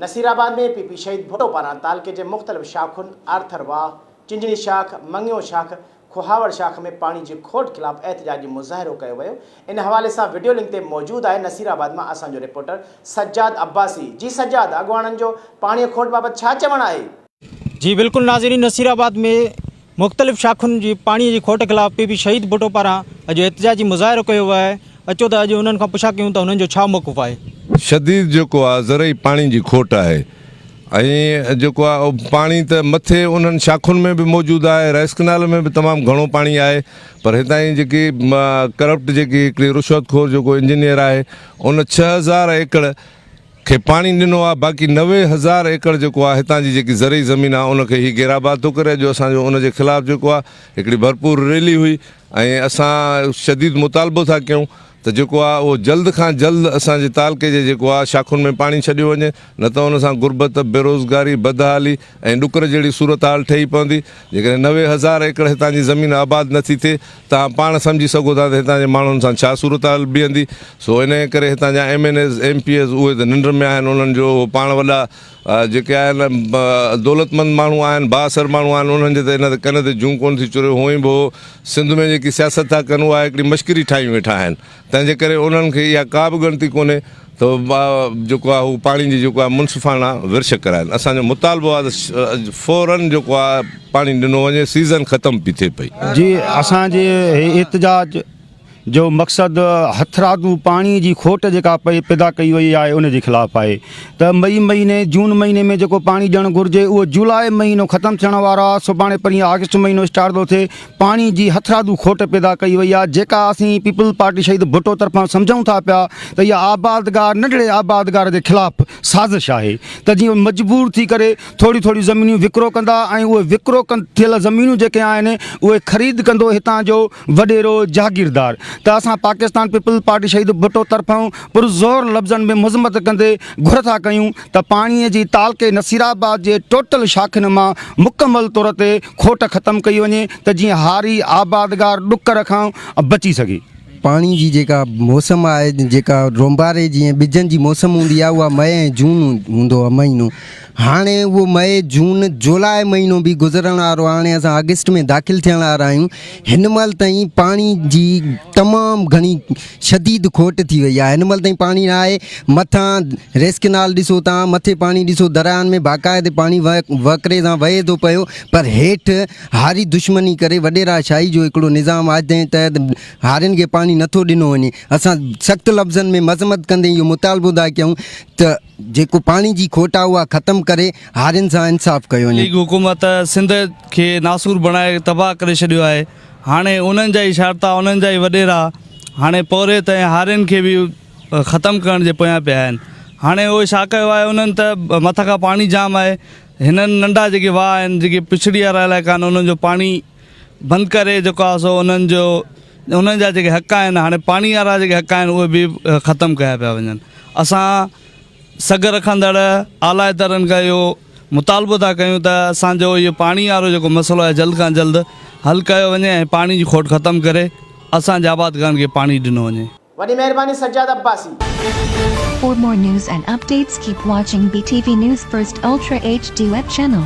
Nasirabad ۾ P P شهيد ڀٽو پاران تعلقي جي مختلف شاخن آرٿر واهه، چنجڻي شاخ، مڱيو شاخ، کوهاوڙ شاخ ۾ پاڻي جي کوٽ خلاف احتجاجي مظاهرو ڪيو ويو. ان حوالي سان وڊيو لنڪ تي موجود آهي نصيرآباد مان اسان جو رپورٽر سجاد عباسي. جي سجاد اڳواڻن جو پاڻي کوٽ بابت ڇا چوڻ آهي؟ جي بلڪل ناظرين نصيرآباد ۾ مختلف شاخن جي پاڻي جي کوٽ خلاف پي پي شهيد ڀٽو پاران اڄ احتجاجي مظاهرو ڪيو ويو آهي اچو ته اڄ انهن کان پڇا ڪيون ته انهن جو ڇا موقف آهي. شديد جيڪو آ زرعي پاڻي جي کوٽ آهي ۽ جيڪو آ پاڻي ته مٿي انهن شاخن ۾ به موجود آهي رائس ڪنال ۾ به تمام گهڻو پاڻي آهي پر هتان جي جيڪي ڪرپٽ جيڪي هڪڙي رشوت خور جيڪو انجنيئر آهي ان 6000 ايڪڙ کي پاڻي ڏنو آ باقي 90,000 ايڪڙ جيڪو آ هتان جي جيڪي زرعي زمين آ ان کي هي غير آباد ٿو ڪري اڄ اسان جو ان جي خلاف جيڪو آ هڪڙي ڀرپور ريلي هئي ۽ اسان شديد مطالبو ٿا ڪيون ته جيڪو آ اهو جلد کان جلد اسان جي تعلقي جي جيڪو آ شاخن ۾ پاڻي ڇڏيو وڃي نه ته ان سان غربت، بيروزگاري، بدحالي ۽ ڏڪر جهڙي صورتحال ٺهي پوندي. جيڪڏهن 90,000 ايڪڙ هتان جي زمين آباد نه ٿي ٿئي تهان پاڻ سمجهي سگهو ٿا ته هتان جي ماڻهن سان ڇا صورتحال بيهندي. سو انهيء ڪري هتان جا M N As, M P As اهي ته ننڊ ۾ آهن انهن جو اهو پاڻ وڏا جيڪي آهن دولتمند ماڻهو آهن بااثر ماڻهو آهن انهن جي ته ان تي ڪن تي جون ڪونه ٿي چريو هونئن به هو سنڌ ۾ جيڪي سياست ٿا ڪن اها هڪڙي مشڪري ٺاهيون ويٺا آهن تنهن جي ڪري انهن کي اها ڪا به ڳڻتي ڪونهي ته جيڪو آهي هو پاڻي جي جيڪو آهي منصفانه ورڇ ڪرائن اسان جو مطالبو آهي ته فورن جيڪو آهي پاڻي ڏنو وڃي سيزن ختم پئي ٿئي پئي. جي اسان جي هي احتجاج جو مقصد هٿرادو پاڻي جي کوٽ جيڪا پئي پيدا ڪئي وئي آهي ان جي خلاف آهي ته مئي مهيني جون مهيني ۾ جيڪو پاڻي ڏيڻ گهرجي اهو جولاء مهينو ختم ٿيڻ وارو آهي سڀاڻي پرينء آگسٽ مهينو اسٽارٽ ٿو ٿئي پاڻي جي هٿرادو کوٽ پيدا ڪئي وئي آهي جيڪا اسين پيپلز پارٽي شهيد ڀٽو طرفان سمجهون ٿا پيا ته اها آبادگار ننڍڙي آبادگار جي خلاف سازش آهي ته جيئن مجبور ٿي ڪري ٿوريون ٿوريون زمينون وڪرو ڪندا ۽ اهي وڪرو ٿيل زمينون جيڪي آهن اهي خريد ڪندو هتان جو وڏيرو جاگيردار ته اسان پاڪستان پيپلز پارٽي شهيد ڀٽو طرفان پرزور لفظن ۾ مذمت ڪندي گهر ٿا ڪيون ته پاڻي جي تعلقي نصيرآباد جي ٽوٽل شاخن مان مڪمل طور تي کوٽ ختم ڪئي وڃي ته جيئن هاري آبادگار ڏڪر کان بچي سگهي. پاڻي جي جيڪا موسم آهي جيڪا رونباري جي ۽ ٻجن جي موسم هوندي آهي اها مئي ۽ جون هوندو آهي مهينو هاڻي اهو مئي جون جولاء مهينو به گذرڻ وارو آهي هاڻي اسان آگسٽ ۾ داخل ٿيڻ وارا آهيون هن مهل تائين پاڻي جي تمام گهڻي شديد کوٽ ٿي وئي آهي هن مهل تائين پاڻي نه آهي مٿان ريس ڪنال ڏسو تان مٿي پاڻي ڏسو درياهن ۾ باقاعدي پاڻي وهڪري سان وهي ٿو پيو پر هيٺ هاري دشمني ڪري وڏيرا شاهي جو هڪڙو نظام آهي جنهن تحت هارين کي پاڻي نٿو ڏنو وڃي اسان سخت لفظن ۾ مذمت ڪندي اهو مطالبو ٿا ڪيون ته جيڪو پاڻي جي کوٽ آهي اها ختم ڪري هارين سان انصاف ڪيو وڃي. ليگ حڪومت سنڌ کي ناسور بڻائي تباهه ڪري ڇڏيو آهي هاڻي انهن جا ئي شارتا انهن جا ئي وڏيرا هاڻي پورهيت ۽ هارين کي به ختم ڪرڻ جي پويان پيا آهن هاڻي اهي ڇا ڪيو آهي انهن ته مٿان کان پاڻي جام آهي هنن ننڍا جيڪي واهه آهن جيڪي پڇڙي وارا علائقا آهن انهن جو پاڻي بند ڪري جيڪو آهي سو انهن جو انهن جا جيڪي حق آهن هاڻي پاڻي وارا جيڪي حق آهن اهي به ختم ڪيا پيا وڃن اسان سگهه رکندڙ اعليٰ ادارن کان اهو مطالبو ٿا ڪيون ته اسانجو اهو پاڻي وارو جيڪو مسئلو آهي جلد کان جلد حل ڪيو وڃي ۽ پاڻي جي کوٽ ختم ڪري اسان جي آبادگارن کي پاڻي ڏنو وڃي. وڏي مهرباني Sajjad Abbasi. For more news and updates keep watching BTV News First Ultra HD web channel.